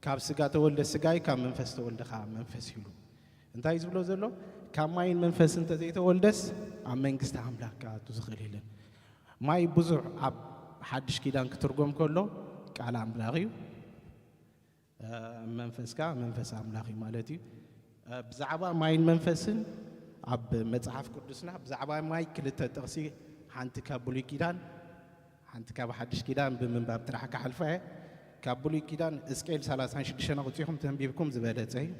ካብ ስጋ ተወልደ ስጋ እዩ፣ ካብ መንፈስ ተወልደ ከዓ መንፈስ እዩ ኢሉ። እንታይ እዩ ዝብሎ ዘሎ? ካብ ማይን መንፈስን እንተዘይተወልደስ ኣብ መንግስቲ ኣምላኽ ክኣቱ ዝኽእል የለን። ማይ ብዙሕ ኣብ ሓድሽ ኪዳን ክትርጎም ከሎ ቃል ኣምላኽ እዩ። እ፣ መንፈስ ከዓ መንፈስ ኣምላኽ እዩ ማለት እዩ። እ፣ ብዛዕባ ማይን መንፈስን ኣብ መጽሓፍ ቅዱስና ብዛዕባ ማይ ክልተ ጥቕሲ፣ ሓንቲ ካብ ብሉይ ኪዳን፣ ሓንቲ ካብ ሓድሽ ኪዳን ብምንባብ ጥራሕ ክሓልፋ እየ። ካብ ብሉይ ኪዳን ሕዝቅኤል ሰላሳን ሽዱሽተን ኣውጺኹም ተንቢብኩም ዝበለጸ እዩ።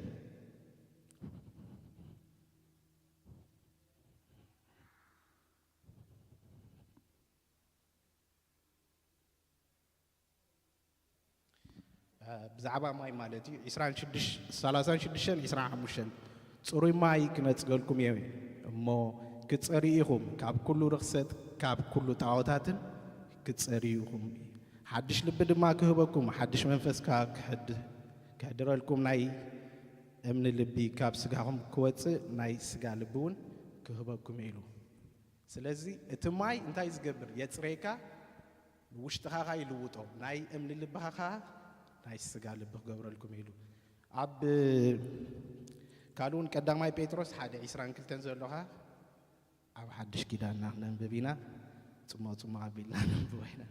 ብዛዕባ ማይ ማለት እዩ። ዒስራን ሽዱሽተ፣ ሰላሳን ሽዱሽተን ዒስራን ሓሙሽተን፣ ጽሩይ ማይ ክነጽገልኩም እየ እሞ ክትጸርዩ ኢኹም፣ ካብ ኩሉ ርኽሰት ካብ ኩሉ ጣዖታትን ክትጸርዩ ኢኹም። ሓድሽ ልቢ ድማ ክህበኩም፣ ሓድሽ መንፈስ ከኣ ክሕድ-፣ ከሕድረልኩም፣ ናይ እምኒ ልቢ ካብ ስጋኹም ክወጽእ ናይ ስጋ ልቢ እውን ክህበኩም ኢሉ። ስለዚ እቲ ማይ እንታይ ዝገብር? የጽሬካ፣ ውሽጥኻ ኸኣ ይልውጦ፣ ናይ እምኒ ልብኻ ኸኣ ናይ ስጋ ልቢ ክገብረልኩም ኢሉ። ኣብ ካልእ እውን ቀዳማይ ጴጥሮስ ሓደ ዒስራን ክልተን ዘሎ ኸኣ ኣብ ሓድሽ ኪዳንና ክነንብብ ኢና። ጽሞቕ ጽሞቕ ኣቢልና ነንብቦ ኢና።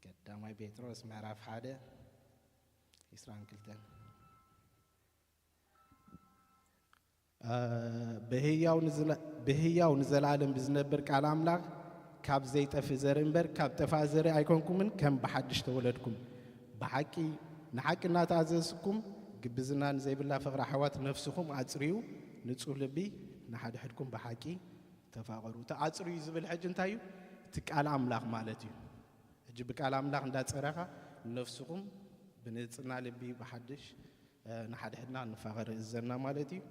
ቀዳማይ ጴጥሮስ ምዕራፍ ሓደ ዒስራን ክልተን። እ፣ ብህያው ንዝለ-፣ ብህያው ንዘለኣለም ብዝነብር ቃል ኣምላኽ ካብ ዘይጠፍእ ዘርኢ እምበር ካብ ጠፋእ ዘርኢ ኣይኮንኩምን፣ ከም ብሓድሽ ተወለድኩም። ብሓቂ፣ ንሓቂ እናተኣዘዝኩም፣ ግብዝና ንዘይብላ ፍቕሪ ኣሕዋት ነፍስኹም ኣጽርዩ፣ ንጹህ ልቢ ንሓድሕድኩም ብሓቂ ተፋቐሩ። እቲ ኣጽርዩ ዝብል ሕጂ እንታይ እዩ? እቲ ቃል ኣምላኽ ማለት እዩ። ሕጂ ብቃል ኣምላኽ እንዳጸረኻ ነፍስኹም ብንጽህና ልቢ ብሓድሽ፣ እ፣ ንሓድሕድና ንፋቐር እዘና ማለት እዩ።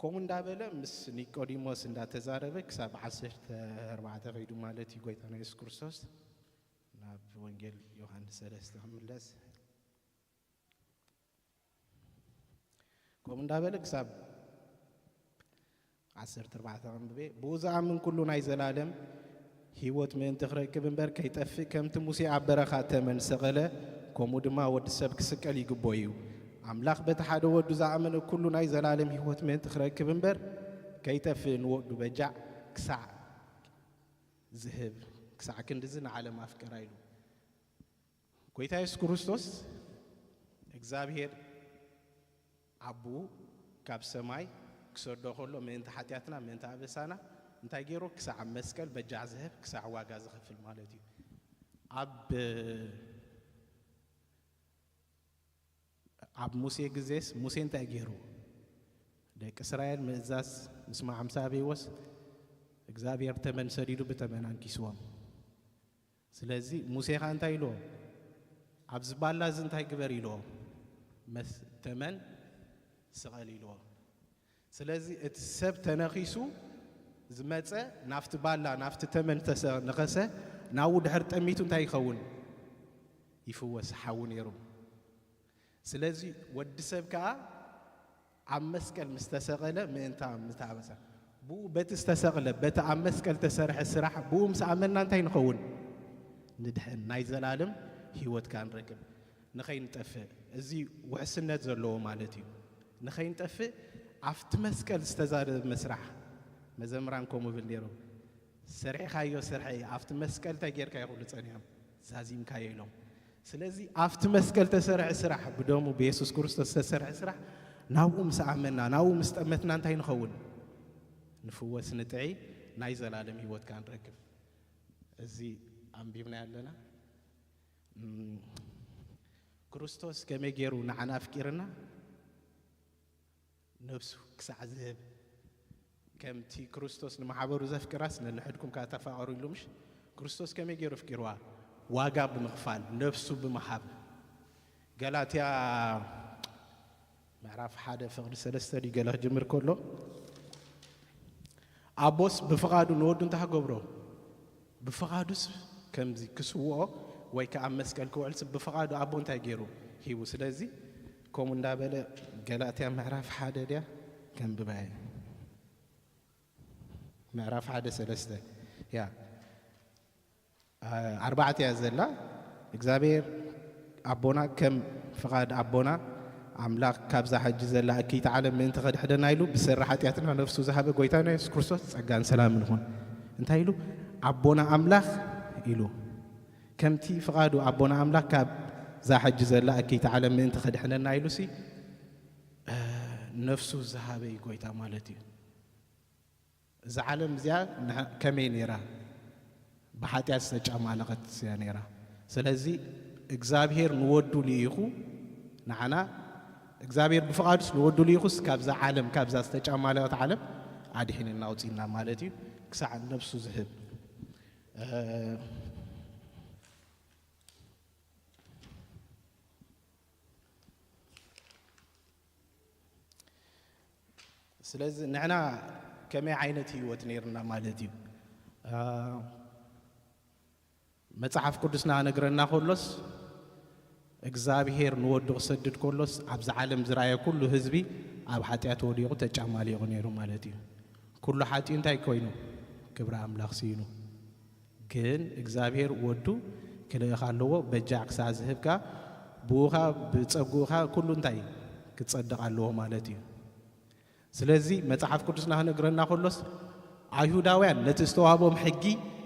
ከምኡ እንዳበለ ምስ ኒቆዲሞስ እንዳተዛረበ ክሳብ ዓሰርተ ኣርባዕተ ከይዱ ማለት እዩ። ጎይታና የሱስ ክርስቶስ ናብ ወንጌል ዮሃንስ ሰለስተ ክምለስ። ከምኡ እንዳበለ ክሳብ ዓሰርተ ኣርባዕተ ከንብቤ። ብኡ ዝኣምን ኩሉ ናይ ዘላለም ህይወት ምእንቲ ክረክብ እምበር ከይጠፍእ፣ ከምቲ ሙሴ ኣብ በረኻ ተመን ሰቐለ፣ ከምኡ ድማ ወዲ ሰብ ክስቀል ይግቦ እዩ። ኣምላኽ በቲ ሓደ ወዱ ዝኣመነ ኩሉ ናይ ዘላለም ህይወት ምእንቲ ክረክብ እምበር ከይጠፍእ ንወዱ በጃዕ ክሳዕ ዝህብ፣ ክሳዕ ክንድዚ ንዓለም ኣፍቀራ ኢሉ። ጎይታ የሱስ ክርስቶስ እግዚኣብሔር ኣቦኡ ካብ ሰማይ ክሰዶ ከሎ ምእንቲ ሓጢኣትና፣ ምእንቲ ኣበሳና እንታይ ገይሩ? ክሳዕ መስቀል በጃዕ ዝህብ፣ ክሳዕ ዋጋ ዝኸፍል ማለት እዩ። ኣብ፣ ኣብ ሙሴ ግዜስ ሙሴ እንታይ ገይሩ? ደቂ እስራኤል ምእዛዝ ምስማዕ ምስ ኣበይዎስ እግዚኣብሔር ተመን ሰዲዱ ብተመን ኣንኪስዎም። ስለዚ ሙሴ ኸኣ እንታይ ኢልዎ? ኣብዚ ባላ እዚ እንታይ ግበር ኢልዎ? መስ-፣ ተመን ስቐል ኢልዎ። ስለዚ እቲ ሰብ ተነኺሱ ዝመጸ ናብቲ ባላ፣ ናብቲ ተመን ተሰ-፣ ነኸሰ፣ ናብኡ ድሕር ጠሚቱ እንታይ ይኸውን? ይፍወስ፣ ሓዊ ነይሩ። ስለዚ ወዲ ሰብ ከኣ ኣብ መስቀል ምስ ተሰቐለ ምእንታ ምታበሳ፣ ብኡ በቲ ዝተሰቕለ፣ በቲ ኣብ መስቀል ተሰርሐ ስራሕ ብኡ ምስ ኣመንና እንታይ ንኸውን? ንድሕን፣ ናይ ዘላለም ህይወት ከኣ ንረክብ። ንኸይንጠፍእ፣ እዚ ውሕስነት ዘለዎ ማለት እዩ። ንኸይንጠፍእ ኣብቲ መስቀል ዝተዛዘመ ስራሕ፣ መዘምራን ከምኡ ይብል ነይሮም። ሰሪሕካዮ ስራሕ እዩ፣ ኣብቲ መስቀል እንታይ ጌርካዮ ክብሉ ጸኒሖም፣ ዛዚምካዮ ኢሎም። ስለዚ ኣብቲ መስቀል ተሰርሐ ስራሕ፣ ብደሙ ብየሱስ ክርስቶስ ዝተሰርሐ ስራሕ፣ ናብኡ ምስ ኣመንና፣ ናብኡ ምስ ጠመትና እንታይ ንኸውን? ንፍወስ፣ ንጥዒ፣ ናይ ዘላለም ህይወት ከኣ ንረክብ። እዚ ኣንቢብና ኣለና። እም፣ ክርስቶስ ከመይ ገይሩ ንዓና ኣፍቂርና? ነፍሱ ክሳዕ ዝህብ፣ ከምቲ ክርስቶስ ንማሕበሩ ዘፍቅራስ ነንሕድኩም ከኣ ተፋቐሩ ኢሉ፣ ምሽ? ክርስቶስ ከመይ ገይሩ ኣፍቂርዋ? ዋጋ ብምኽፋል፣ ነፍሱ ብምሃብ። ገላትያ ምዕራፍ ሓደ ፍቕዲ ሰለስተ ድዩ ገለ ክጅምር ከሎ፣ ኣቦስ ብፍቓዱ ንወዱ እንታይ ክገብሮ? ብፍቓዱስ ከምዚ ክስውኦ ወይ ከኣ ኣብ መስቀል ክውዕልስ ብፍቓዱ ኣቦ እንታይ ገይሩ? ሂቡ። ስለዚ ከምኡ እንዳበለ ገላትያ ምዕራፍ ሓደ ድያ ከንብባ እየ። ምዕራፍ ሓደ ሰለስተ እያ። ኣ-፣ ኣርባዕተ እያ ዘላ። እግዚኣብሔር ኣቦና ከም ፍቓድ ኣቦና ኣምላኽ ካብዛ ሕጂ ዘላ እክይቲ ዓለም ምእንቲ ኸድሕደና ኢሉ ብሰሪ ሓጢኣትና ነፍሱ ዝሃበ ጎይታና የሱስ ክርስቶስ ጸጋን ሰላምን ይኹን። እንታይ ኢሉ? ኣቦና ኣምላኽ ኢሉ። ከምቲ ፍቓዱ ኣቦና ኣምላኽ ካብዛ ሕጂ ዘላ እክይቲ ዓለም ምእንቲ ኸድሕነና ኢሉሲ፣ እ፣ ነፍሱ ዝሃበ እዩ ጎይታ ማለት እዩ። እዛ ዓለም እዚኣ ንሕ-፣ ከመይ ነይራ? ብሓጢኣት ዝተጫማለቐት እያ ነይራ። ስለዚ እግዚኣብሄር ንወዱ ልኢኹ፣ ንዓና እግዚኣብሄር ብፍቓዱስ ንወዱ ልኢኹስ ካብዛ ዓለም፣ ካብዛ ዝተጫማለቐት ዓለም ኣድሒንና ኣውጺእና ማለት እዩ። ክሳዕ ነፍሱ ዝህብ። እ፣ ስለዚ ንሕና ከመይ ዓይነት ህይወት ነይርና ማለት እዩ? እ፣ መጽሓፍ ቅዱስና ነግረና ከሎስ፣ እግዚኣብሄር ንወዱ ክሰድድ ከሎስ፣ ኣብዚ ዓለም ዝረኣየ ኩሉ ህዝቢ ኣብ ሓጢኣት ወዲቑ ተጫማሊቑ ነይሩ ማለት እዩ። ኩሉ ሓጢኡ እንታይ ኮይኑ? ክብሪ ኣምላኽ ስኢኑ። ግን እግዚኣብሄር ወዱ ክልእኽ ኣለዎ፣ በጃ ክሳዕ ዝህብካ፣ ብኡኻ፣ ብጸጉኡኻ ኩሉ እንታይ ክጸድቕ ኣለዎ ማለት እዩ። ስለዚ መጽሓፍ ቅዱስና ክነግረና ከሎስ፣ ኣይሁዳውያን ነቲ ዝተዋህቦም ሕጊ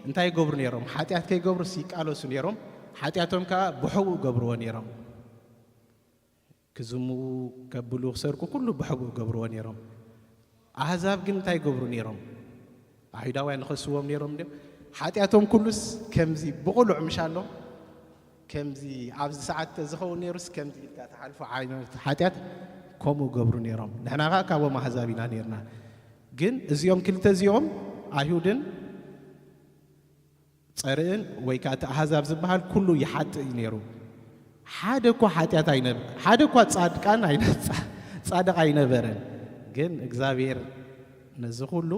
እንታይ ይገብሩ ነይሮም? ሓጢኣት ከይገብሩስ ይቃለሱ ነይሮም። ሓጢኣቶም ከኣ ብሕቡእ ገብርዎ ነይሮም። ክዝምዉ፣ ከብሉ፣ ክሰርቁ፣ ኩሉ ብሕቡእ ገብርዎ ነይሮም። ኣህዛብ ግን እንታይ ይገብሩ ነይሮም? ኣይሁዳውያን ንኸስዎም ነይሮም ድዮም? ሓጢኣቶም ኩሉስ ከምዚ ብቕሉዕ ምሽ ኣሎ? ከምዚ ኣብዚ ሰዓት ተዝኸውን ነይሩስ ከምዚ ኢልካ ትሓልፎ ዓይነት ሓጢኣት ከምኡ ገብሩ ነይሮም። ንሕና ኸኣ ካብኦም ኣህዛብ ኢና ነይርና። ግን እዚኦም ክልተ እዚኦም ኣይሁድን ጸርእን ወይ ከኣ እቲ ኣህዛብ ዝበሃል ኩሉ ይሓጥእ እዩ ነይሩ። ሓደ እኳ ሓጢኣት ኣይነበ-፣ ሓደ እኳ ጻድቃን ኣይነ-፣ ጻ-፣ ጻድቕ ኣይነበረን። ግን እግዚኣብሔር ነዚ ኩሉ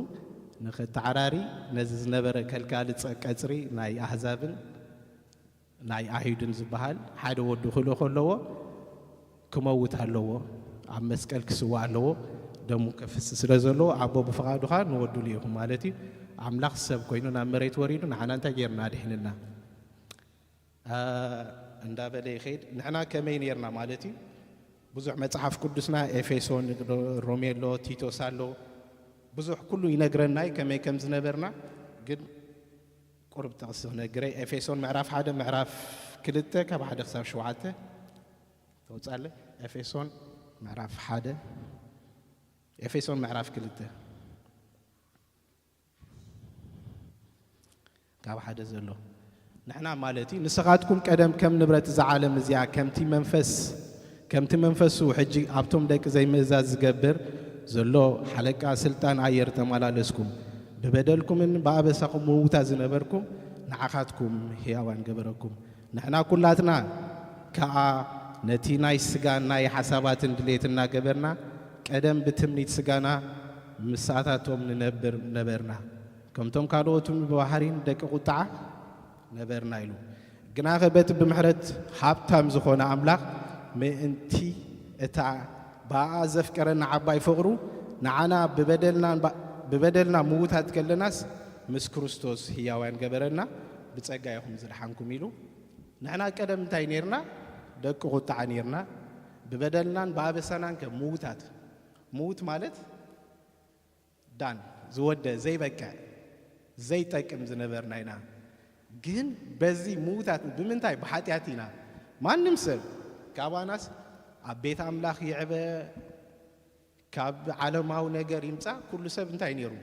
ንኸተዓራሪ ነዚ ዝነበረ ከልካሊ ጸ-፣ ቀጽሪ ናይ ኣህዛብን ናይ ኣይሁድን ዝበሃል ሓደ ወዱ ክልእኾ ኣለዎ፣ ክመውት ኣለዎ፣ ኣብ መስቀል ክስዋእ ኣለዎ፣ ደሙ ከፍስስ ስለ ዘለዎ ኣቦ ብፍቓዱ ኸኣ ንወዱ ልኢኹ ማለት እዩ። ኣምላኽ ሰብ ኮይኑ ናብ መሬት ወሪዱ ንዓና እንታይ ጌርና? ኣድሒንና። አ፣ እንዳበለ ይኸይድ። ንሕና ከመይ ኔርና ማለት እዩ? ብዙሕ መጽሓፍ ቅዱስና ኤፌሶን፣ ሮሜ ኣሎ፣ ቲቶስ ኣሎ። ብዙሕ ኩሉ ይነግረና እዩ ከመይ ከም ዝነበርና። ግን ቁሩብ ጥቕሲ ክነግረ። ኤፌሶን ምዕራፍ ሓደ፣ ምዕራፍ ክልተ ካብ ሓደ ክሳብ ሸውዓተ ተውጻለ። ኤፌሶን ምዕራፍ ሓደ፣ ኤፌሶን ምዕራፍ ክልተ ካብ ሓደ ዘሎ። ንሕና ማለት እዩ፣ ንስኻትኩም ቀደም ከም ንብረት እዛ ዓለም እዚኣ፣ ከምቲ መንፈስ፣ ከምቲ መንፈሱ ሕጂ ኣብቶም ደቂ ዘይምእዛዝ ዝገብር ዘሎ ሓለቃ ስልጣን ኣየር ተመላለስኩም። ብበደልኩምን ብኣበሳኹም ምውታት ዝነበርኩም፣ ንዓኻትኩም ሕያዋን ገበረኩም። ንሕና ኩላትና ከኣ ነቲ ናይ ስጋን ናይ ሓሳባትን ድሌት እናገበርና፣ ቀደም ብትምኒት ስጋና ምሳታቶም ንነብር ነበርና። ከምቶም ካልኦት እውን ብባህሪን ደቂ ቁጥዓ ነበርና ኢሉ። ግናኸ በቲ ብምሕረት ሃብታም ዝኾነ ኣምላኽ፣ ምእንቲ እታ ብኣኣ ዘፍቀረና ዓባይ ፍቕሩ፣ ንዓና ብበደልና፣ ብበደልና ምዉታት ከለናስ፣ ምስ ክርስቶስ ህያዋን ገበረና፣ ብጸጋ ኢኹም ዝደሓንኩም ኢሉ። ንሕና ቀደም እንታይ ኔርና? ደቂ ቁጥዓ ኔርና። ብበደልናን ብኣበሳናን ከ ምዉታት። ምዉት ማለት ዳን፣ ዝወደ፣ ዘይበቅዕ፣ ዘይጠቅም ዝነበርና ኢና። ግን በዚ ምዉታት ብምንታይ? ብሓጢኣት ኢና። ማንም ሰብ ካባናስ ኣብ ቤት ኣምላኽ ይዕበ፣ ካብ ዓለማዊ ነገር ይምጻእ፣ ኩሉ ሰብ እንታይ ነይሩ?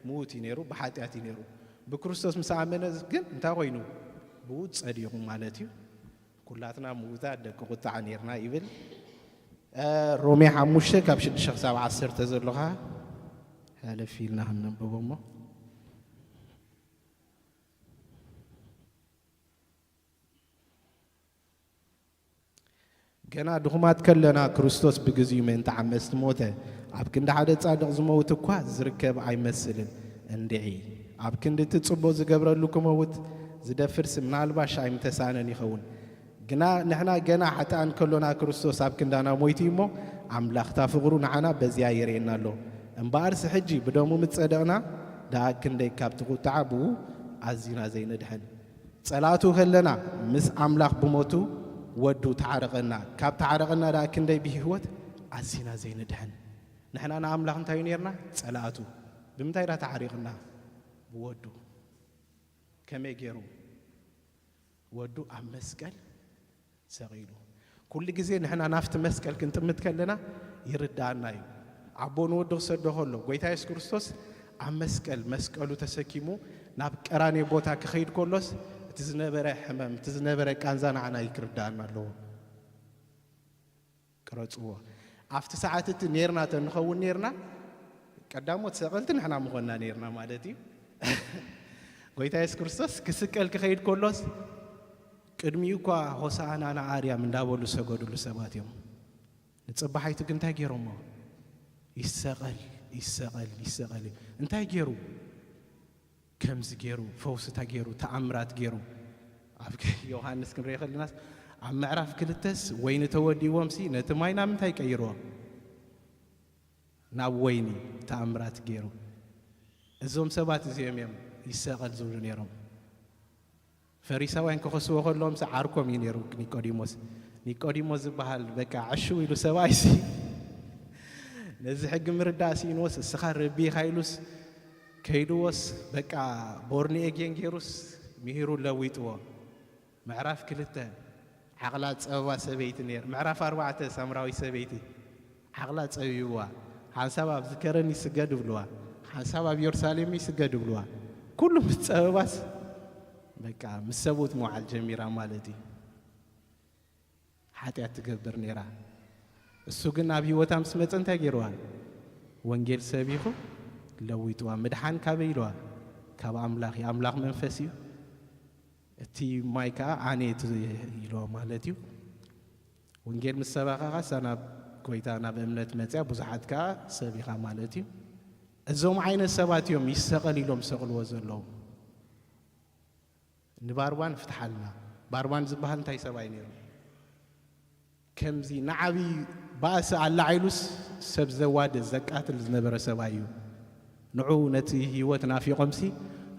ምዉት እዩ ነይሩ፣ ብሓጢኣት እዩ ነይሩ። ብክርስቶስ ምስ ኣመነ ግን እንታይ ኮይኑ? ብኡ ጸዲቑ ማለት እዩ። ኩላትና ምዉታት ደቂ ቁጥዓ ነይርና ይብል። እ፣ ሮሜ ሓሙሽተ ካብ ሽዱሽተ ክሳብ ዓሰርተ ዘሎ ኸኣ ሓለፍ ኢልና ክንነብቦ እሞ። ገና ድኹማት ከለና ክርስቶስ ብግዚኡ ምእንቲ ዓመፅቲ ሞተ። ኣብ ክንዲ ሓደ ጻድቕ ዝመውት እኳ ዝርከብ ኣይመስልን እንድዒ። ኣብ ክንዲ እቲ ጽቡቕ ዝገብረሉ ክመውት ዝደፍርሲ ምናልባሽ ኣይምተሳእነን ይኸውን። ግና ንሕና ገና ሓጥኣን ከሎና ክርስቶስ ኣብ ክንዳና ሞይቱ እዩ እሞ፣ ኣምላኽ እታ ፍቕሩ ንዓና በዚኣ የርእየና ኣሎ። እምበኣርሲ ሕጂ ብደሙ ምስ ጸደቕና፣ ደኣ ክንደይ ካብቲ ቁጥዓ ብኡ ኣዚና ዘይንድሕን። ጸላእቱ ከለና ምስ ኣምላኽ ብሞቱ ወዱ ተዓረቐና። ካብ ተዓረቐና ደኣ ክንደይ ብህይወት ኣዚና ዘይንድሕን። ንሕና ንኣምላኽ እንታይ ኔርና? ጸላእቱ። ብምንታይ ደኣ ተዓሪቕና? ብወዱ። ከመይ ገይሩ? ወዱ ኣብ መስቀል ሰቒሉ። ኩሉ ግዜ ንሕና ናብቲ መስቀል ክንጥምት ከለና ይርድኣና እዩ። ኣቦ ንወዱ ክሰዶ ከሎ፣ ጎይታ የሱስ ክርስቶስ ኣብ መስቀል፣ መስቀሉ ተሰኪሙ ናብ ቀራንዮ ቦታ ክኸይድ ከሎስ፣ እቲ ዝነበረ ሕመም፣ እቲ ዝነበረ ቃንዛ ንዓና እዩ ክርድኣና ኣለዎ። ቅረጽዎ። ኣብቲ ሰዓት እቲ ኔርና ተንኸውን ኔርና፣ ቀዳሞት ሰቐልቲ ንሕና ምኾንና ኔርና ማለት እዩ። ጎይታ የሱስ ክርስቶስ ክስቀል ክኸይድ ከሎስ፣ ቅድሚኡ እኳ ሆሳዕና ንኣርያም እንዳበሉ ዝሰገዱሉ ሰባት እዮም። ንጽባሓይቱ ግን እንታይ ገይሮሞ? ይሰቐል፣ ይሰቐል፣ ይሰቐል እዩ። እንታይ ገይሩ? ከምዚ ገይሩ፣ ፈውስታ ገይሩ፣ ተኣምራት ገይሩ። ኣብ ዮሃንስ ክንሪኦ ከለናስ፣ ኣብ ምዕራፍ ክልተስ፣ ወይኒ ተወዲእዎምሲ፣ ነቲ ማይ ናብ ምንታይ ቀይርዎ? ናብ ወይኒ ተኣምራት ገይሩ። እዞም ሰባት እዚኦም እዮም ይሰቐል ዝብሉ ነይሮም። ፈሪሳውያን ክኸስዎ ከለዎም ዓርኮም እዩ ነይሩ ኒቆዲሞስ። ኒቆዲሞስ ዝበሃል በቃ ዕሽው ኢሉ ሰብኣይሲ ነዚ ሕጊ ምርዳእ ስኢንዎስ፣ እስኻ ረቢ ኢኻ ኢሉስ ከይድዎስ፣ በቃ ቦርንኤጌን ገይሩስ ምሂሩ ለዊጥዎ። ምዕራፍ ክልተ፣ ዓቕላ ጸበባ ሰበይቲ ነይር። ምዕራፍ ኣርባዕተ፣ ሳምራዊት ሰበይቲ ዓቕላ ጸቢብዋ። ሓንሳብ ኣብ ዝከረን ይስገድ ይብልዋ፣ ሓንሳብ ኣብ የሩሳሌም ይስገድ ይብልዋ። ኩሉ ምስ ጸበባስ በቃ ምስ ሰብኡት ምውዓል ጀሚራ ማለት እዩ። ሓጢኣት ትገብር ነይራ። እሱ ግን ኣብ ህይወታ ምስ መጸ እንታይ ገይርዋ? ወንጌል ሰቢኹ ለዊጥዋ። ምድሓን ካበይ ኢልዋ? ካብ ኣምላኽ እዩ። ኣምላኽ መንፈስ እዩ። እቲ ማይ ከኣ ኣነ እቲ ኢልዋ ማለት እዩ። ወንጌል ምስ ሰበኻ ከኣ እሳ ናብ ጎይታ ናብ እምነት መጽያ፣ ብዙሓት ከኣ ሰቢኻ ማለት እዩ። እዞም ዓይነት ሰባት እዮም ይሰቐል ኢሎም ሰቕልዎ ዘለዉ። ንባርባን ፍትሓልና። ባርባን ዝበሃል እንታይ ሰብኣይ ነይሩ? ከምዚ ንዓብዪ ባእሲ ኣላዒሉስ ሰብ ዘዋድድ ዘቃትል ዝነበረ ሰብኣይ እዩ። ንዑ ነቲ ህይወት ናፊቖምሲ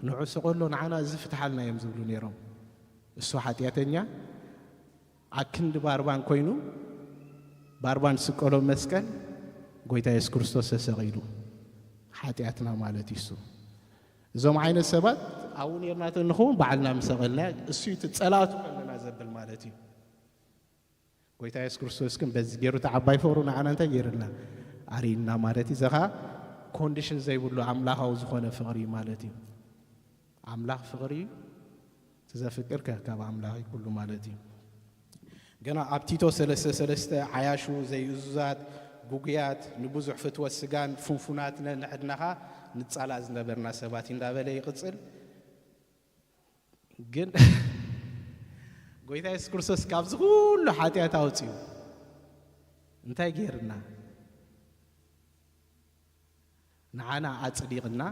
ንዑ ስቐሎ ንዓና እዚ ፍትሓልና እዮም ዝብሉ ነይሮም። እሱ ሓጢኣተኛ ኣክንዲ ባርባን ኮይኑ ባርባን ስቀሎ መስቀል ጎይታ የሱስ ክርስቶስ ተሰቒሉ ሓጢኣትና ማለት እዩ እሱ። እዞም ዓይነት ሰባት ኣብኡ ነርና ተንኸውን ባዕልና ምሰቐልና እሱ እዩ እቲ ጸላእቱ ከለና ዘብል ማለት እዩ። ጎይታ የሱስ ክርስቶስ ግን በዚ ገይሩ እቲ ዓባይ ፍቕሩ ንዓና እንታይ ገይርልና? ኣርኢና ማለት እዩ። እዚ ኸዓ ኮንዲሽን ዘይብሉ ኣምላኻዊ ዝኾነ ፍቕሪ እዩ ማለት እዩ። ኣምላኽ ፍቕሪ እዩ። እቲ ዘፍቅር ከ ካብ ኣምላኽ እዩ ኩሉ ማለት እዩ። ገና ኣብ ቲቶ ሰለስተ ሰለስተ ዓያሹ ዘይእዙዛት፣ ጉጉያት፣ ንብዙሕ ፍትወት ስጋን ፍንፉናት ነንሕድናኻ ንጻላእ ዝነበርና ሰባት እዩ እንዳበለ ይቕጽል። ግን ጎይታ የሱስ ክርስቶስ ካብዚ ኩሉ ሓጢኣት ኣውፅዩ እንታይ ገይርና? ንዓና ኣፅዲቕና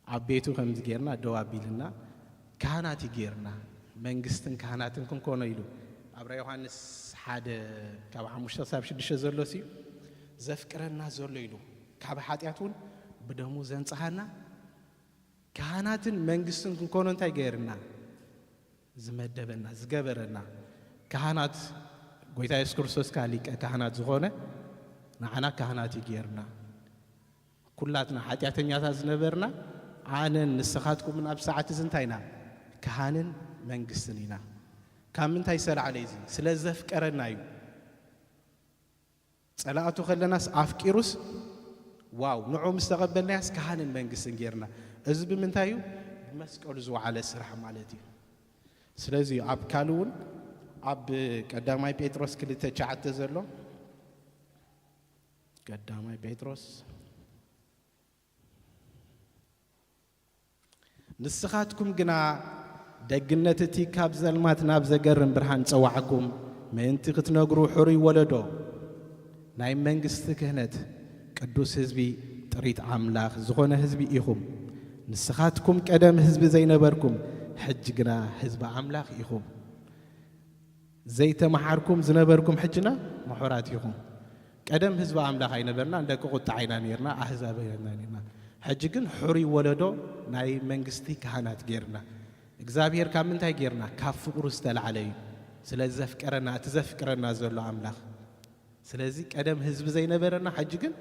ኣብ ቤቱ ከምዚ ገይርና ደው ኣቢልና ካህናት እዩ ገይርና መንግስትን ካህናትን ክንኮኖ ኢሉ ኣብ ራ ዮሃንስ ሓደ ካብ ሓሙሽተ ክሳብ ሽዱሽተ ዘሎ ሲዩ ዘፍቅረና ዘሎ ኢሉ ካብ ሓጢኣት እውን ብደሙ ዘንጽሃና ካህናትን መንግስትን ክንኮኖ እንታይ ገይርና? ዝመደበና፣ ዝገበረና። ካህናት፣ ጎይታ የሱስ ክርስቶስ ከኣ ሊቀ ካህናት ዝኾነ፣ ንዓና ካህናት እዩ ገይርና። ኩላትና ሓጢኣተኛታት ዝነበርና፣ ኣነን ንስኻትኩምን ኣብ ሰዓት እዚ እንታይ ኢና? ካህንን መንግስትን ኢና። ካብ ምንታይ ዝተላዕለ እዩ እዚ? ስለ ዘፍቀረና እዩ። ጸላእቱ ከለናስ ኣፍቂሩስ፣ ዋው፣ ንዑ ምስ ተቐበልናያስ ካህንን መንግስትን ጌርና። እዚ ብምንታይ እዩ? ብመስቀሉ ዝወዓለ ስራሕ ማለት እዩ። ስለዚ ኣብ ካልእ እውን ኣብ ቀዳማይ ጴጥሮስ ክልተ ትሽዓተ ዘሎ፣ ቀዳማይ ጴጥሮስ ንስኻትኩም ግና ደግነት እቲ ካብ ጸልማት ናብ ዘገርም ብርሃን ዝጸዋዓኩም ምእንቲ ክትነግሩ፣ ሕሩይ ወለዶ፣ ናይ መንግስቲ ክህነት፣ ቅዱስ ህዝቢ፣ ጥሪት ኣምላኽ ዝኾነ ህዝቢ ኢኹም። ንስኻትኩም ቀደም ህዝቢ ዘይነበርኩም፣ ሕጂ ግና ህዝቢ ኣምላኽ ኢኹም። ዘይተመሓርኩም ዝነበርኩም ሕጅና ምሑራት ኢኹም። ቀደም ህዝቢ ኣምላኽ ኣይነበርናን፣ ደቂ ቁጥዓ ኢና ነይርና፣ ኣህዛብ ኣይነበርና ነይርና። ሕጂ ግን ሕሩይ ወለዶ ናይ መንግስቲ ካህናት ገይርና። እግዚኣብሔር ካብ ምንታይ ገይርና? ካብ ፍቕሩ ዝተላዕለ እዩ። ስለዚ ዘፍቀረና፣ እቲ ዘፍቅረና ዘሎ ኣምላኽ። ስለዚ ቀደም ህዝቢ ዘይነበረና፣ ሕጂ ግን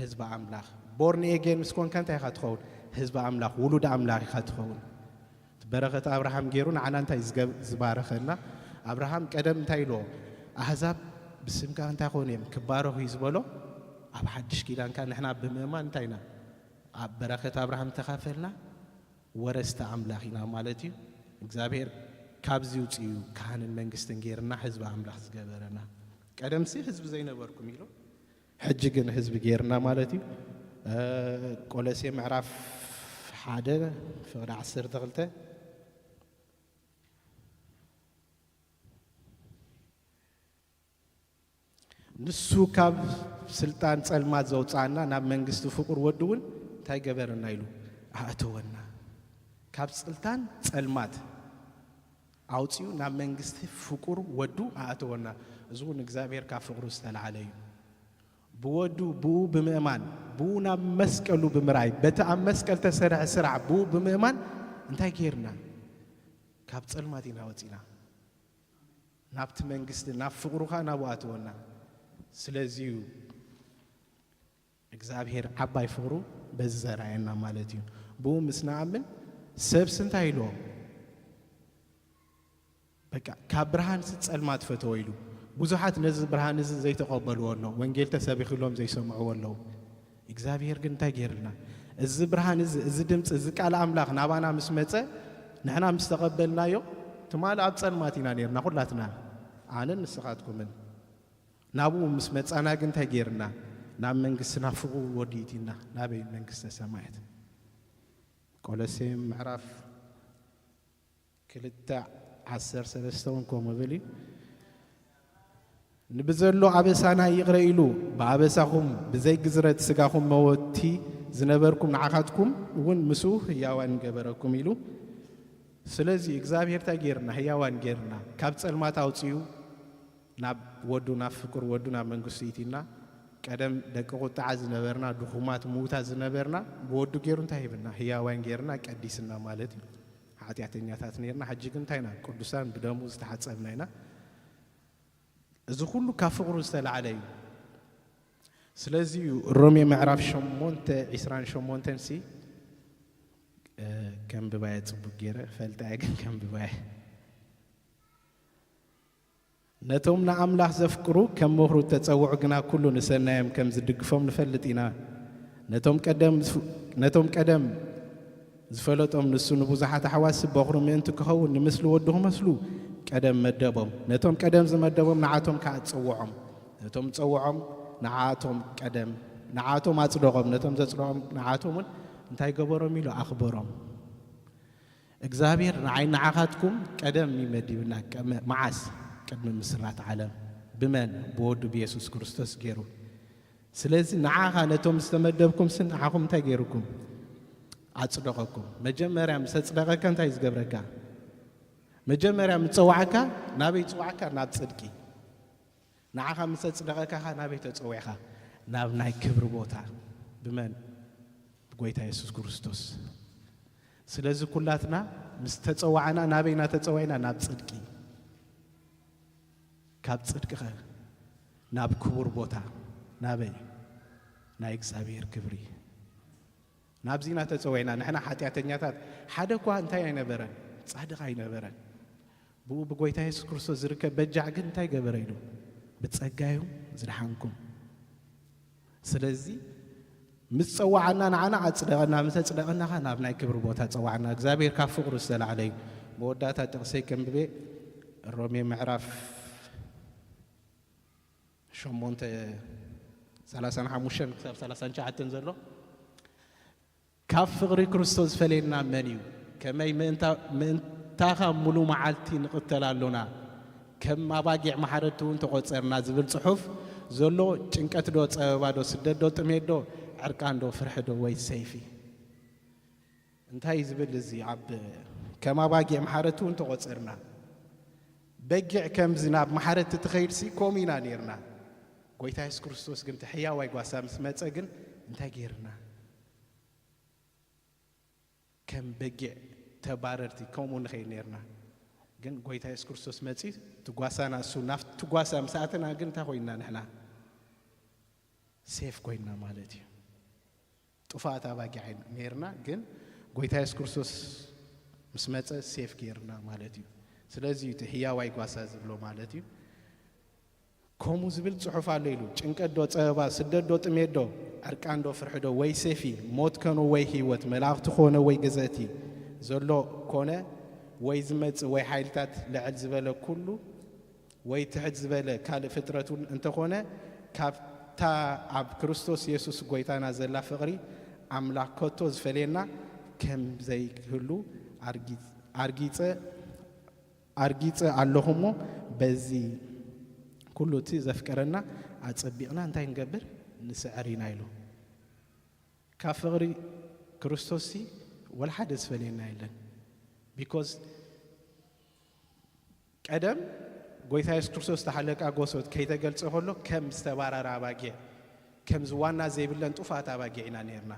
ህዝቢ ኣምላኽ። ቦርን ኤጌን ምስ ኮንካ እንታይ ኢኻ ትኸውን? ህዝቢ ኣምላኽ፣ ውሉድ ኣምላኽ ኢኻ ትኸውን። በረኸት ኣብርሃም ገይሩ ንዓና እንታይ ዝገብ-፣ ዝባረኸና? ኣብርሃም ቀደም እንታይ ኢልዎ? ኣህዛብ ብስምካ እንታይ ኮኑ እዮም? ክባረኹ እዩ ዝበሎ። ኣብ ሓድሽ ኪዳንካ ንሕና ብምእማን እንታይ ኢና? ኣብ በረኸት ኣብርሃም ተኻፈልና፣ ወረስቲ ኣምላኽ ኢና ማለት እዩ። እግዚኣብሔር ካብዚ ውፅኡ ካህንን መንግስትን ገይርና ህዝቢ ኣምላኽ ዝገበረና። ቀደምሲ ህዝቢ ዘይነበርኩም ኢሉ፣ ሕጂ ግን ህዝቢ ገይርና ማለት እዩ። እ፣ ቆሎሴ ምዕራፍ ሓደ ፍቕዲ ዓሰርተ ክልተ፣ ንሱ ካብ ስልጣን ጸልማት ዘውጽኣና ናብ መንግስቲ ፍቁር ወዱ እውን እንታይ ገበረና ኢሉ ኣእተወና። ካብ ስልጣን ጸልማት ኣውጺኡ ናብ መንግስቲ ፍቁር ወዱ ኣእተወና። እዚ እውን እግዚኣብሔር ካብ ፍቅሩ ዝተላዕለ እዩ። ብወዱ ብኡ ብምእማን፣ ብኡ ናብ መስቀሉ ብምራይ፣ በቲ ኣብ መስቀል ተሰርሐ ስራሕ ብኡ ብምእማን እንታይ ገይርና? ካብ ጸልማት ኢና ወጺና። ናብቲ መንግስቲ፣ ናብ ፍቅሩ ኸኣ ናብኡ ኣእተወና። ስለዚ እዩ እግዚኣብሔር ዓባይ ፍቅሩ በዚ ዘርኣየና ማለት እዩ። ብኡ ምስ ንኣምን ሰብስ እንታይ ኢልዎ? በቃ ካብ ብርሃንሲ ጸልማት ፈተወ ኢሉ። ብዙሓት ነዚ ብርሃን እዚ ዘይተቐበልዎ ኣለዉ። ወንጌል ተሰቢኽሎም ዘይሰምዕዎ ኣለዉ። እግዚኣብሔር ግን እንታይ ገይርልና? እዚ ብርሃን እዚ፣ እዚ ድምፂ፣ እዚ ቃል ኣምላኽ ናባና ምስ መጸ፣ ንሕና ምስ ተቐበልናዮ፣ ትማሊ ኣብ ጸልማት ኢና ነይርና ኩላትና። ኣነን ንስኻትኩምን። ናብኡ ምስ መጻና ግን እንታይ ገይርና? ናብ መንግስቲ፣ ናብ ፍቕሩ ወዲእቲና። ናበይ? መንግስተ ሰማያት። ቆሎሴ ምዕራፍ ክልተ ዓሰርተ ሰለስተ እውን ከምኡ ብል እዩ። ንብዘሎ ኣበሳና ይቕረ ኢሉ፣ ብኣበሳኹም ብዘይ ግዝረት ስጋኹም መወቲ ዝነበርኩም ንዓኻትኩም እውን ምስኡ ህያዋን ገበረኩም ኢሉ። ስለዚ እግዚኣብሔር እንታይ ገይርና? ህያዋን ገይርና። ካብ ጸልማት ኣውጺኡ ናብ ወዱ፣ ናብ ፍቅር ወዱ፣ ናብ መንግስቱ ይእቲና። ቀደም ደቂ ቁጥዓ ዝነበርና፣ ድኹማት፣ ምዉታት ዝነበርና፣ ብወዱ ገይሩ እንታይ ሂብና? ህያዋን ገይርና፣ ቀዲስና ማለት እዩ። ሓጢኣተኛታት ነይርና፣ ሕጂ ግን እንታይ ኢና? ቅዱሳን፣ ብደሙ ዝተሓጸብና ኢና። እዚ ኩሉ ካብ ፍቅሩ ዝተላዕለ እዩ። ስለዚ እዩ ሮሜ ምዕራፍ ሸሞንተ፣ ዒስራን ሸሞንተን ሲ፣ እ፣ ከንብባየ ጽቡቅ ገይረ ፈልጣየ፣ ግን ከንብባየ። ነቶም ንኣምላኽ ዘፍቅሩ ከም ምኽሩ እተጸውዑ ግና ኩሉ ንሰናዮም ከም ዝድግፎም ንፈልጥ ኢና። ነቶም ቀደም ዝፍ-፣ ነቶም ቀደም ዝፈለጦም ንሱ ንብዙሓት ኣሕዋት በኹሪ ምእንቲ ክኸውን ንምስሊ ወዱ ክመስሉ ቀደም መደቦም። ነቶም ቀደም ዝመደቦም ንዓቶም ከኣ ጸውዖም። ነቶም ጸውዖም ንዓቶም ቀደም፣ ንዓቶም ኣጽደቖም። ነቶም ዘጽደቖም ንዓቶም እውን እንታይ ገበሮም ኢሉ ኣኽበሮም። እግዚኣብሔር ንዓይ ንዓኻትኩም ቀደም እዩ መዲብና። ቀመ-፣ መዓስ? ቅድሚ ምስራት ዓለም። ብመን? ብወዱ ብየሱስ ክርስቶስ ገይሩ። ስለዚ ንዓኻ ነቶም ዝተመደብኩም ስን ንዓኹም እንታይ ገይሩኩም? ኣጽደቐኩም። መጀመርያ ምስ ኣጽደቐካ እንታይ ዝገብረካ? መጀመርያ ምስ ጸዋዕካ ናበይ ጸዋዕካ? ናብ ጽድቂ። ንዓኻ ምስ ኣጽደቐካ ኸኣ ናበይ ተጸዊዕኻ? ናብ ናይ ክብሪ ቦታ። ብመን? ብጎይታ የሱስ ክርስቶስ። ስለዚ ኩላትና ምስ ተጸዋዕና ናበይ ኢና ተጸዊዕና? ናብ ጽድቂ። ካብ ጽድቂ ኸ ናብ ክቡር ቦታ። ናበይ? ናይ እግዚኣብሔር ክብሪ። ናብዚ ኢና ተጸዊዕና። ንሕና ሓጢኣተኛታት፣ ሓደ እኳ እንታይ ኣይነበረን? ጻድቕ ኣይነበረን። ብኡ ብጎይታ የሱስ ክርስቶስ ዝርከብ በጃዕ ግን እንታይ ገበረ ኢሉ? ብጸጋ እዩ ዝደሓንኩም። ስለዚ ምስ ጸዋዓና ንዓና ኣጽደቐና፣ ምስ ኣጽደቐና ኸኣ ናብ ናይ ክብሪ ቦታ ጸዋዓና። እግዚኣብሔር ካብ ፍቕሩ ዝተላዕለ እዩ። መወዳእታ ጥቕሰይ ከንብቤ፣ ሮሜ ምዕራፍ ሸሞንተ፣ ሰላሳን ሓሙሽተን ክሳብ ሰላሳን ትሽዓተን ዘሎ፣ ካብ ፍቕሪ ክርስቶስ ዝፈልየና መን እዩ? ከመይ ምእንታ-፣ ምእንታኻ ሙሉ መዓልቲ ንቕተል ኣሎና? ከም ኣባጊዕ ማሕረድቲ እውን ተቖጸርና ዝብል ጽሑፍ ዘሎ ጭንቀት ዶ፣ ጸበባ ዶ፣ ስደት ዶ፣ ጥሜት ዶ፣ ዕርቃን ዶ፣ ፍርሒ ዶ፣ ወይ ሰይፊ? እንታይ እዩ ዝብል እዚ? ኣብ ከም ኣባጊዕ ማሕረድቲ እውን ተቖጸርና። በጊዕ ከምዚ ናብ ማሕረድቲ ትኸይድሲ ከምኡ ኢና ነይርና። ጎይታ የሱስ ክርስቶስ ግን እቲ ሕያዋይ ጓሳ ምስ መጸ ግን እንታይ ገይርና? ከም በጊዕ ተባረርቲ ከምኡ ንኸይድ ነይርና። ግን ጎይታ የሱስ ክርስቶስ መጺኡ ትጓሳና እሱ ናፍቲ ትጓሳ ምስ ኣተና ግን እንታይ ኮይንና ንሕና? ሴፍ ኮይንና ማለት እዩ። ጥፋት ኣባጊዕ ነይርና፣ ግን ጎይታ የሱስ ክርስቶስ ምስ መጸ ሴፍ ገይርና ማለት እዩ። ስለዚ እዩ እቲ ህያዋይ ጓሳ ዝብሎ ማለት እዩ። ከምኡ ዝብል ጽሑፍ ኣሎ ኢሉ፣ ጭንቀት ዶ ጸበባ፣ ስደት ዶ ጥሜት ዶ፣ ዕርቃን ዶ ፍርሒ ዶ፣ ወይ ሰይፊ፣ ሞት ከኑ ወይ ህይወት፣ መላእኽቲ ኮነ ወይ ገዘእቲ፣ ዘሎ ኮነ ወይ ዝመጽእ ወይ ሓይልታት ልዕል ዝበለ ኩሉ ወይ ትሕት ዝበለ ካልእ ፍጥረት እውን እንተኾነ፣ ካብታ ኣብ ክርስቶስ የሱስ ጎይታና ዘላ ፍቕሪ ኣምላኽ ከቶ ዝፈልየና ከም ዘይህሉ ኣርጊ-፣ ኣርጊጸ ኣርጊጸ ኣለኹ እሞ፣ በዚ ኩሉ እቲ ዘፍቀረና ኣጸቢቕና እንታይ ንገብር? ንስዕር ኢና ኢሉ። ካብ ፍቕሪ ክርስቶስሲ ወላ ሓደ ዝፈልየና የለን። ቢኮዝ ቀደም ጎይታ የሱስ ክርስቶስ ተሓለቃ ጎሶት ከይተገልጸ ከሎ ከም ዝተባረረ ኣባጊዕ፣ ከምዚ ዋና ዘይብለን ጥፉኣት ኣባጊዕ ኢና ነይርና።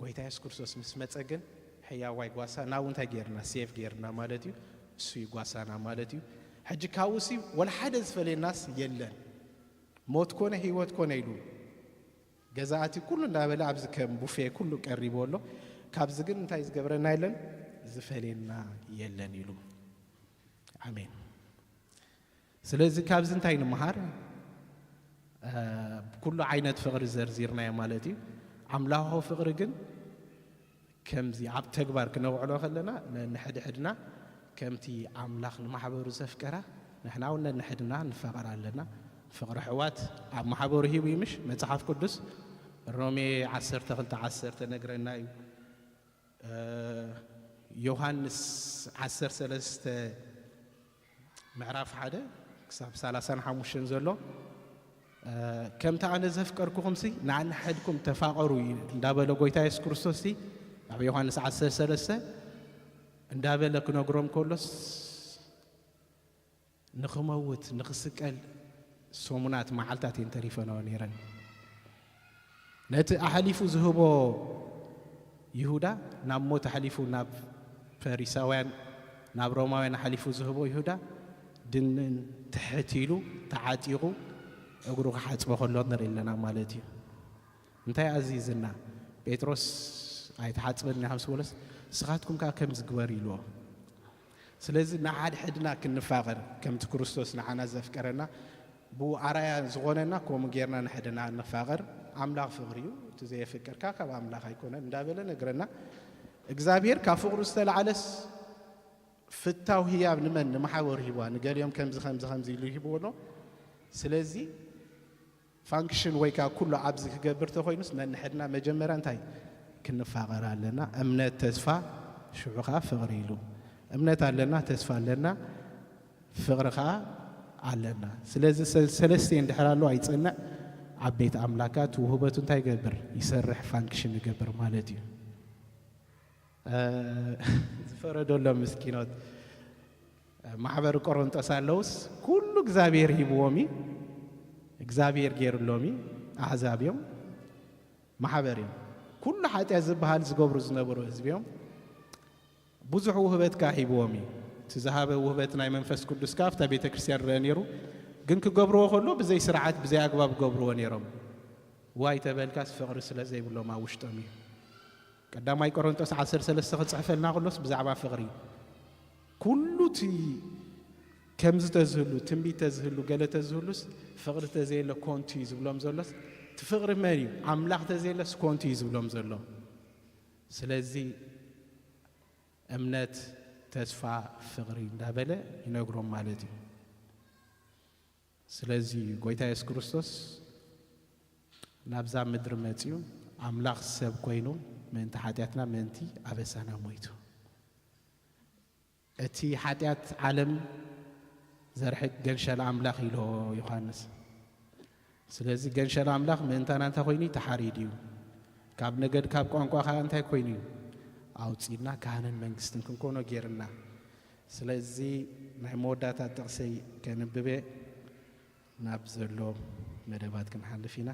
ጎይታ የሱስ ክርስቶስ ምስ መጸ ግን ሕያዋይ ጓሳ ናብኡ እንታይ ገይርና? ሴፍ ገይርና ማለት እዩ። እሱ እዩ ጓሳና ማለት እዩ። ሕጂ ካብኡሲ ወላ ሓደ ዝፈልየናስ የለን። ሞት ኮነ ህይወት ኮነ ኢሉ ገዛእቲ ኩሉ እንዳበለ ኣብዚ ከም ቡፌ ኩሉ ቀሪቡ ኣሎ። ካብዚ ግን እንታይ ዝገብረና የለን? ዝፈልየና የለን ኢሉ። ኣሜን። ስለዚ ካብዚ እንታይ ንምሃር? እ፣ ኩሉ ዓይነት ፍቕሪ ዘርዚርናዮ ማለት እዩ። ኣምላኻዊ ፍቕሪ ግን ከምዚ ኣብ ተግባር ክነውዕሎ ከለና፣ ነንሕድሕድና ከምቲ ኣምላኽ ንማሕበሩ ዘፍቀራ፣ ንሕና እውን ነንሕድና ንፋቐር ኣለና። ፍቕሪ ኣሕዋት ኣብ ማሕበሩ ሂቡ እዩ፣ ምሽ? መጽሓፍ ቅዱስ ሮሜ ዓሰርተ ክልተ ዓሰርተ ነግረና እዩ። እ፣ ዮሃንስ ዓሰርተ ሰለስተ ምዕራፍ ሓደ ክሳብ ሰላሳን ሓሙሽተን ዘሎ፣ እ፣ "ከምቲ ኣነ ዘፍቀርኩኹምሲ ንኣንሕድኩም ተፋቐሩ" እዩ እንዳበለ ጎይታ የሱስ ክርስቶስሲ ኣብ ዮሃንስ ዓሰርተ ሰለስተ እንዳበለ ክነግሮም ከሎስ፣ ንኽመውት፣ ንኽስቀል ሰሙናት መዓልታት እየን ተሪፈንኦ ነይረን። ነቲ ኣሕሊፉ ዝህቦ ይሁዳ፣ ናብ ሞት ኣሕሊፉ ናብ ፈሪሳውያን፣ ናብ ሮማውያን ኣሕሊፉ ዝህቦ ይሁዳ፣ ድንን ትሕት ኢሉ፣ ተዓጢቑ፣ እግሩ ክሓጽቦ ከሎ ንርኢ ኣለና ማለት እዩ። እንታይ ኣዚዝና? ጴጥሮስ ኣይትሓጽበኒ ኢኻ ምስ በሎስ፣ ንስኻትኩም ከኣ ከምዚ ግበሩ ኢልዎ። ስለዚ ንሓድሕድና ክንፋቐር፣ ከምቲ ክርስቶስ ንዓና ዘፍቀረና፣ ብኡ ኣርኣያ ዝኾነና ከምኡ ጌርና ንሕድና ንፋቐር። ኣምላኽ ፍቕሪ እዩ፣ እቲ ዘየፍቅር ከኣ ካብ ኣምላኽ ኣይኮነን እንዳበለ ነግረና። እግዚኣብሔር ካብ ፍቕሩ ዝተላዕለስ ፍታው ህያብ ንመን? ንማሕበሩ ሂብዋ። ንገሊኦም ከምዚ፣ ከምዚ፣ ከምዚ ኢሉ ይህብዎ ኣሎ። ስለዚ ፋንክሽን ወይ ከኣ ኩሉ ኣብዚ ክገብር ተኾይኑስ፣ ነንሕድና መጀመርያ እንታይ ክንፋቐር ኣለና? እምነት፣ ተስፋ፣ ሽዑ ከኣ ፍቕሪ ኢሉ። እምነት ኣለና፣ ተስፋ ኣለና፣ ፍቕሪ ከኣ ኣለና። ስለዚ ሰ-፣ ሰለስቲኤን ድሕር ኣሎ ኣይጸንዕ፣ ኣብ ቤት ኣምላካት ውህበቱ እንታይ ይገብር? ይሰርሕ፣ ፋንክሽን ይገብር ማለት እዩ። እ፣ ዝፈረደሎም ምስኪኖት፣ እ፣ ማሕበር ቆሮንጦስ ኣለውስ፣ ኩሉ እግዚኣብሔር ሂብዎም እዩ። እግዚኣብሔር ገይሩሎም እዩ። ኣሕዛብ እዮም። ማሕበር እዮም። ኩሉ ሓጢኣት ዝበሃል ዝገብሩ ዝነበሩ ህዝቢ እዮም። ብዙሕ ውህበት ከኣ ሂብዎም እዩ። እቲ ዝሃበ ውህበት ናይ መንፈስ ቅዱስ ከኣ ኣብታ ቤተ ክርስቲያን ይረአ ነይሩ። ግን ክገብርዎ ከሎ ብዘይ ስርዓት፣ ብዘይ ኣግባብ ይገብርዎ ነይሮም። ዋይ ተበልካስ ፍቕሪ ስለ ዘይብሎም ኣብ ውሽጦም እዩ። ቀዳማይ ቆሮንጦስ ዓሰርተ ሰለስተ ክጽሕፈልና ከሎስ ብዛዕባ ፍቕሪ፣ ኩሉ እቲ ከምዚ ተዝህሉ፣ ትንቢት ተዝህሉ፣ ገለ ተዝህሉስ፣ ፍቕሪ ተዘየለ ኮንቱ እዩ ዝብሎም ዘሎስ፣ እቲ ፍቕሪ መን እዩ? ኣምላኽ ተዘየለስ ኮንቱ እዩ ዝብሎም ዘሎ። ስለዚ እምነት፣ ተስፋ፣ ፍቕሪ እንዳበለ ይነግሮም ማለት እዩ። ስለዚ ጎይታ የሱስ ክርስቶስ ናብዛ ምድሪ መጺኡ፣ ኣምላኽ ሰብ ኮይኑ፣ ምእንቲ ሓጢኣትና፣ ምእንቲ ኣበሳና ሞይቱ። እቲ ሓጢኣት ዓለም ዘርሕቅ ገንሸል ኣምላኽ ኢሎ ዮሃንስ። ስለዚ ገንሸል ኣምላኽ ምእንታና እንታይ ኮይኑ እዩ? ተሓሪዱ እዩ። ካብ ነገድ፣ ካብ ቋንቋ ከኣ እንታይ ኮይኑ እዩ? ኣውጺእና ካህንን መንግስትን ክንኮኖ ጌርና። ስለዚ ናይ መወዳእታ ጥቕሰይ ከንብብ እየ፣ ናብ ዘሎ መደባት ክንሓልፍ ኢና።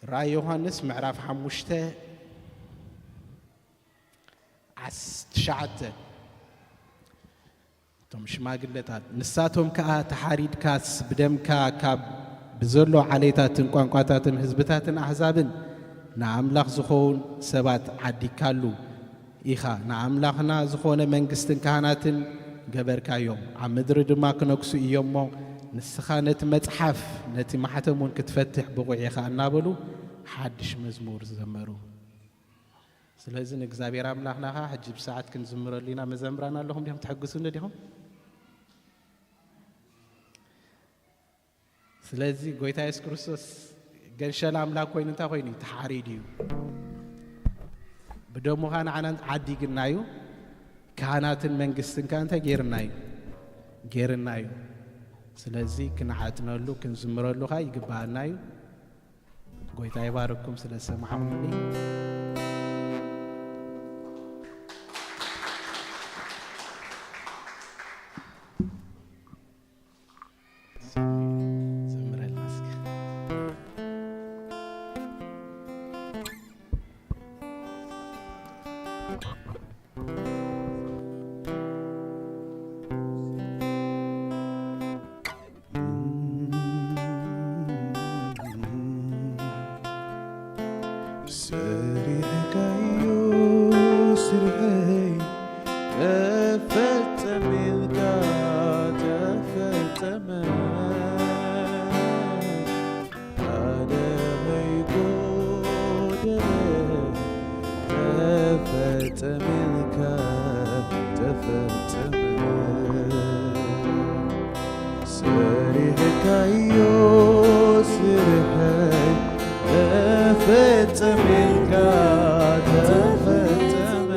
ራእይ ዮሃንስ ምዕራፍ ሓሙሽተ ዓስ-፣ ትሽዓተ። እቶም ሽማግለታት፣ ንሳቶም ከኣ፣ "ተሓሪድካስ ብደምካ ካብ ብዘሎ ዓሌታትን ቋንቋታትን ህዝብታትን ኣህዛብን ንኣምላኽ ዝኸውን ሰባት ዓዲግካሉ ኢኻ። ንኣምላኽና ዝኾነ መንግስትን ካህናትን ገበርካዮም። ኣብ ምድሪ ድማ ክነግሱ እዮም እሞ፣ ንስኻ ነቲ መጽሓፍ፣ ነቲ ማሕተም እውን ክትፈትሕ ብቑዕ ኢኻ" እናበሉ ሓድሽ መዝሙር ዘመሩ። ስለዚ ንእግዚኣብሔር ኣምላኽና ኸዓ ሕጂ ብሰዓት ክንዝምረሉ ኢና። መዘምራን ኣለኹም ዲኹም? ትሕግዙኒ ዲኹም? ስለዚ ጎይታ የሱስ ክርስቶስ ገንሸል ኣምላኽ ኮይኑ እንታይ ኮይኑ እዩ? ተሓሪዱ እዩ። ብደሙ ኸዓ ንዓና ዓዲግና እዩ። ካህናትን መንግስትን ከኣ እንታይ ገይርና እዩ? ገይርና እዩ። ስለዚ ክንዓጥነሉ፣ ክንዝምረሉ ኸዓ ይግብኣና እዩ። ጎይታ ይባርኩም ስለ ዝሰማዕኩምኒ። ዘምረልና እስኪ። ሰሪሕካዮ ስርሐይ ተፈጸመ ኢልካ ተፈጸመ። ሓደ ከይጎደለ ተፈጸመ ኢልካ ተፈጸመ። ሰሪሕካዮ ስርሐይ ተፈጸመ ኢልካ ተፈጸመ።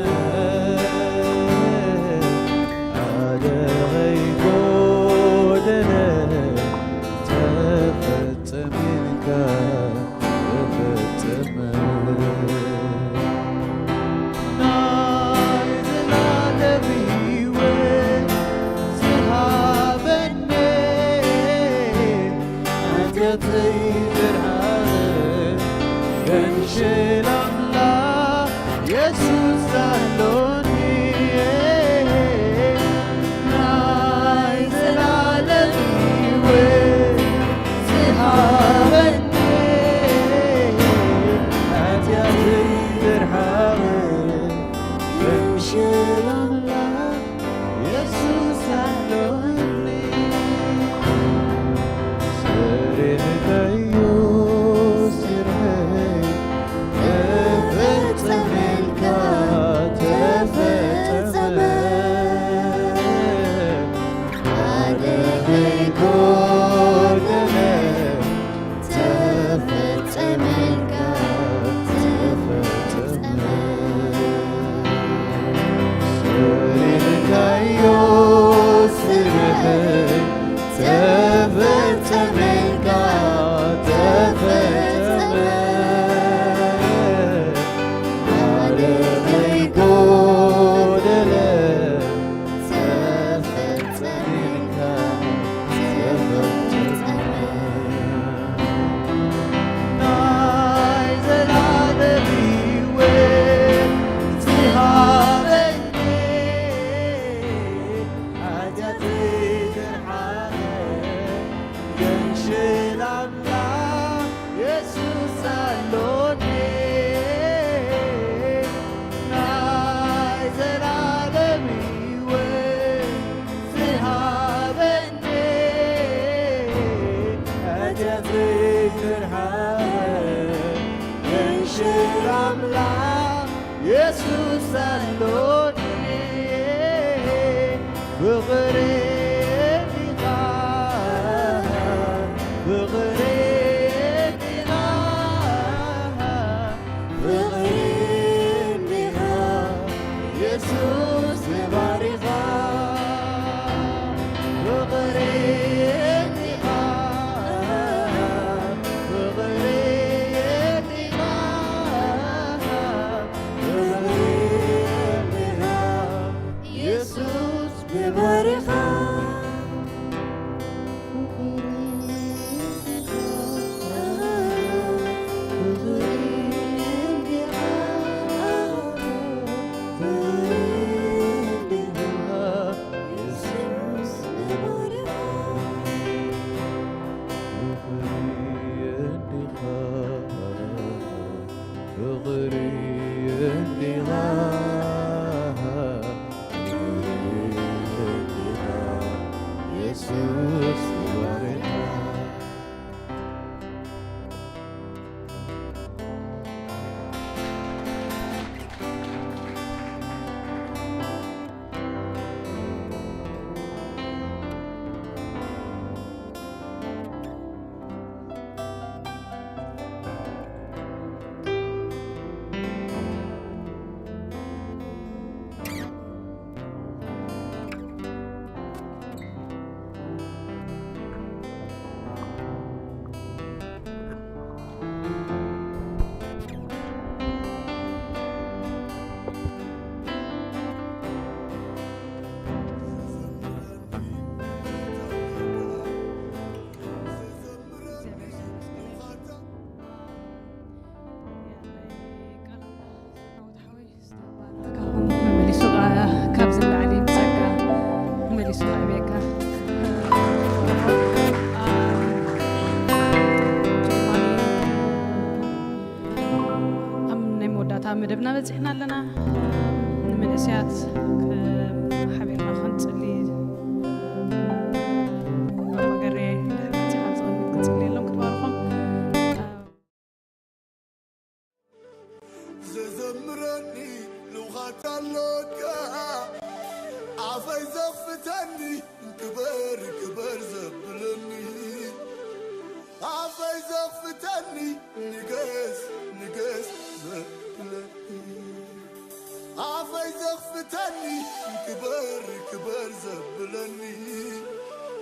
ሓደ ከይጎደለ ተፈጸመ ኢልካ ተፈጸመ። ናይ ዘላለም ህይወት ዝሃበኒ ሓጢኣተይ ዘርሓቐ ገንሸል ኣምላኽ የሱስ ኣሎኒ። ናይ ዘላለም ህይወት ዝሃበኒ ሓጢኣተይ ዘርሓቐ ገንሸል ኣምላኽ የሱስ ኣሎኒ። ሰሪሕካዮ ስርሐይ ተፈጸመ ኢልካ ተፈጸመ። ሓደ ከይጎደለ ተፈጸመ ኢልካ ተፈጸመ። ሰሪሕካዮ ስርሐይ ተፈጸመ ኢልካ ተፈጸመ። ሓደ ከይጎደለ ተፈጸመ ኢልካ ተፈጸመ። ናይ ዘላለም ህይወት ዝሃበኒ ሓጢኣተይ ዘርሓቐ ገንሸል ኣምላኽ የሱስ ኣሎኒ። ናይ ዘላለም ህይወት ዝሃበኒ ሓጢኣተይ ዘርሓቐ ገንሸል ኣምላኽ የሱስ ኣሎኒ። ፍቕሪ እንዲኻ፣ ፍቕሪ እንዲኻ፣ ፍቕሪ እንዲኻ፣ የሱስ ንባሪኻ። ፍቕሪ እንዲኻ፣ ፍቕሪ እንዲኻ፣ ፍቕሪ እንዲኻ፣ የሱስ ንባሪኻ። ፍቕሪ እንዲኻ፣ መደብና በጺሕና ኣለና። ንመንእሰያት ክ-፣ ሓቢርና ክንጽሊ፣ ኣባ ገሬ፣ ንድሕር መጺኻ ኣብዚ ቅድሚት ክትጽልየሎም ክትባርኾም። ዘዘምረኒ ልውኻት ኣሎካ፣ ኣፈይ ዘኽፍተኒ፣ ክበር ክበር ዘብለኒ፣ ኣፈይ ዘኽፍተኒ፣ ንገስ ንገስ ዘብለኒ፣ ኣፈይ ዘኽፍተኒ፣ ክበር ክበር ዘብለኒ፣